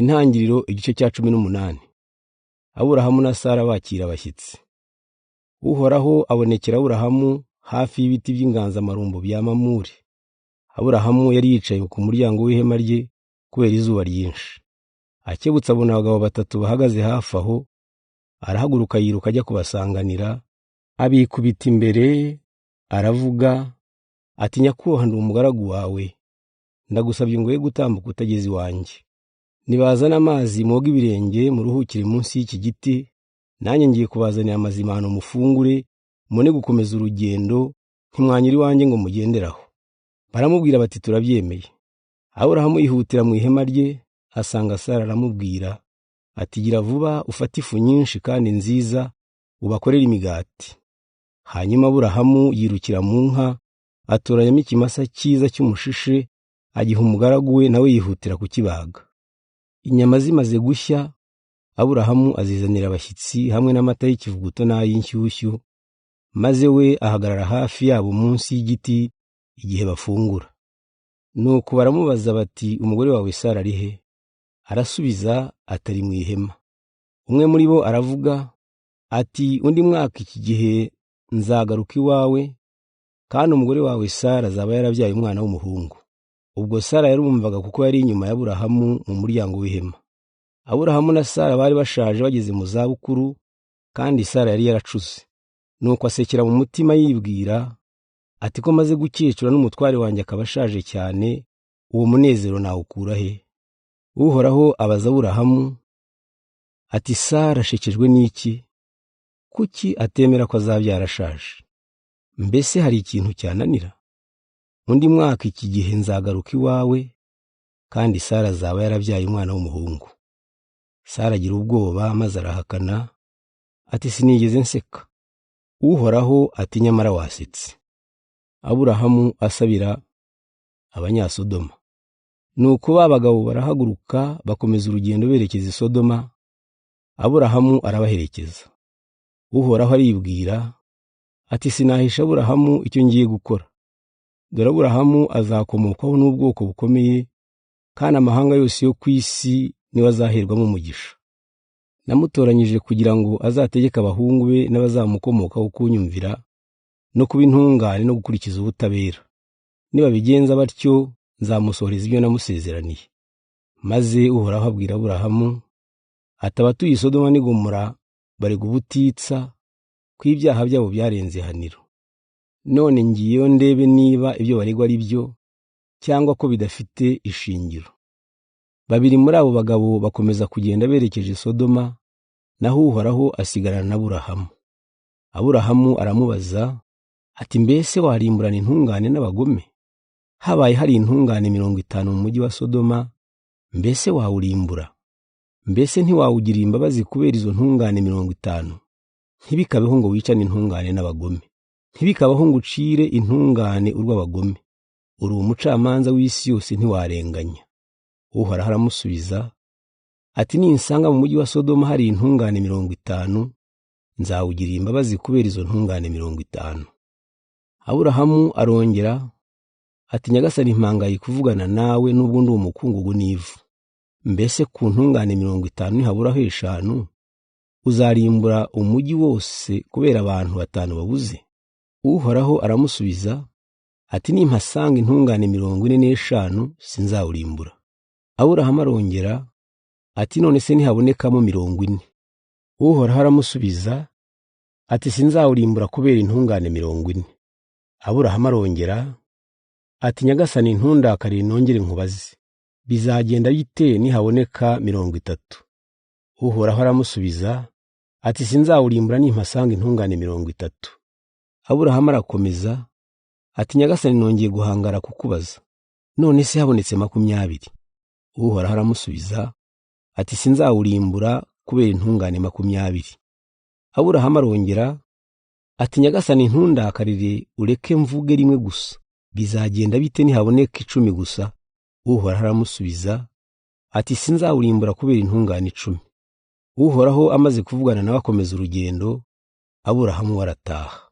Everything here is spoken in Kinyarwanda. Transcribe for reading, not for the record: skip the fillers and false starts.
Intangiriro igice cya 18. Aburahamu na Sara bakira abashyitsi. Uhoraho abonekera Aburahamu hafi y'ibiti by'inganzamarumbo bya Mamure. Aburahamu yari yicaye ku muryango w'ihema rye kubera izuba ryinshi. Akebutse abona abagabo batatu bahagaze hafi aho, arahaguruka yiruka ajya kubasanganira, abikubita imbere, aravuga ati: Nyakubahwa, ndi umugaragu wawe, ndagusabye ngo we gutambuka utageze iwanjye. Nibazana amazi mwoge ibirenge muruhukire munsi y'iki giti, nanjye ngiye kubazanira amazimano mufungure, mubone gukomeza urugendo, ntimwanyura iwanjye ngo mugenderaho. Baramubwira bati: turabyemeye. Aburahamu yihutira mu ihema rye, asanga Sara, aramubwira ati: gira vuba ufate ifu nyinshi kandi nziza ubakorere imigati. Hanyuma Aburahamu yirukira mu nka, atoranyamo ikimasa cyiza cy'umushishe, agiha umugaragu we, nawe yihutira kukibaga. Inyama zimaze gushya, Aburahamu azizanira abashyitsi hamwe n'amata y'ikivuguto n'ay'inshyushyu, maze we ahagarara hafi yabo munsi y'igiti igihe bafungura. Nuko baramubaza bati: umugore wawe Sara ari he? Arasubiza atari mu ihema. Umwe muri bo aravuga ati: undi mwaka iki gihe nzagaruka iwawe, kandi umugore wawe Sara azaba yarabyaye umwana w'umuhungu. Ubwo Sara yarumvaga kuko yari inyuma ya Aburahamu mu muryango w'ihema. Aburahamu na Sara bari bashaje bageze mu zabukuru, kandi Sara yari yaracuze. Nuko asekera mu mutima yibwira ati: ko maze gukecura n'umutware wanjye akaba ashaje cyane, uwo munezero nawukura he? Uhoraho abaza Aburahamu ati: Sara ashekejwe n'iki? Kuki atemera ko azabyara ashaje? Mbese hari ikintu cyananira? Undi mwaka iki gihe nzagaruka iwawe, kandi Sara azaba yarabyaye umwana w'umuhungu. Sara agira ubwoba maze arahakana ati: sinigeze nseka. Uhoraho ati: nyamara wasetse. Aburahamu asabira Abanyasodoma. Nuko ba bagabo barahaguruka bakomeza urugendo berekeza i Sodoma. Aburahamu arabaherekeza. Uhoraho aribwira ati: sinahisha Aburahamu icyo ngiye gukora. Dore Aburahamu azakomokwaho n'ubwoko bukomeye, kandi amahanga yose yo ku isi niwe azaherwamo umugisha. Namutoranyije kugira ngo azategeke abahungu be n'abazamukomokaho kunyumvira no kuba intungane no gukurikiza ubutabera. Nibabigenza batyo nzamusohoreza ibyo namusezeraniye. Maze Uhoraho abwira Aburahamu ati: abatuye Sodoma n'i Gomora barega ubutitsa ko ibyaha byabo byarenze ihaniro. None ngiyeyo ndebe niba ibyo baregwa ari byo cyangwa ko bidafite ishingiro. Babiri muri abo bagabo bakomeza kugenda berekeje Sodoma, naho Uhoraho asigarana na Aburahamu. Aburahamu aramubaza ati: mbese warimburana intungane n'abagome? Habaye hari intungane 50 mu mujyi wa Sodoma, mbese wawurimbura? Mbese ntiwawugirira imbabazi kubera izo ntungane 50? Ntibikabeho ngo wicane intungane n'abagome. Ntibikabaho ngo ucire intungane urw'abagome. Uri umucamanza w'isi yose, ntiwarenganya. Uhoraho aramusubiza ati: ninsanga mu mujyi wa Sodoma hari intungane 50, nzawugirira imbabazi kubera izo ntungane 50. Aburahamu arongera ati: Nyagasani, mpangaye kuvugana nawe nubwo ndi umukungugu n'ivu. Mbese ku ntungane 50 ntihaburaho 5? Uzarimbura umujyi wose kubera abantu 5 babuze? Uhoraho aramusubiza ati: nimpasanga intungane 45 sinzawurimbura. Aburahamu arongera ati: none se ntihabonekamo 40? Uhoraho aramusubiza ati: sinzawurimbura kubera intungane 40. Aburahamu arongera ati: Nyagasani, ntundakarire nongere nkubaze, bizagenda bite nihaboneka 30? Uhoraho aramusubiza ati: sinzawurimbura nimpasanga intungane 30. Aburahamu arakomeza ati: Nyagasani, nongeye guhangara kukubaza, none se habonetse 20? Uhoraho aramusubiza ati: sinzawurimbura kubera intungane 20. Aburahamu arongera ati: Nyagasani, ntundakarire ureke mvuge rimwe gusa, bizagenda bite nihaboneka 10 gusa? Uhoraho aramusubiza ati: sinzawurimbura kubera intungane 10. Uhoraho amaze kuvugana nawe akomeza urugendo, Aburahamu arataha.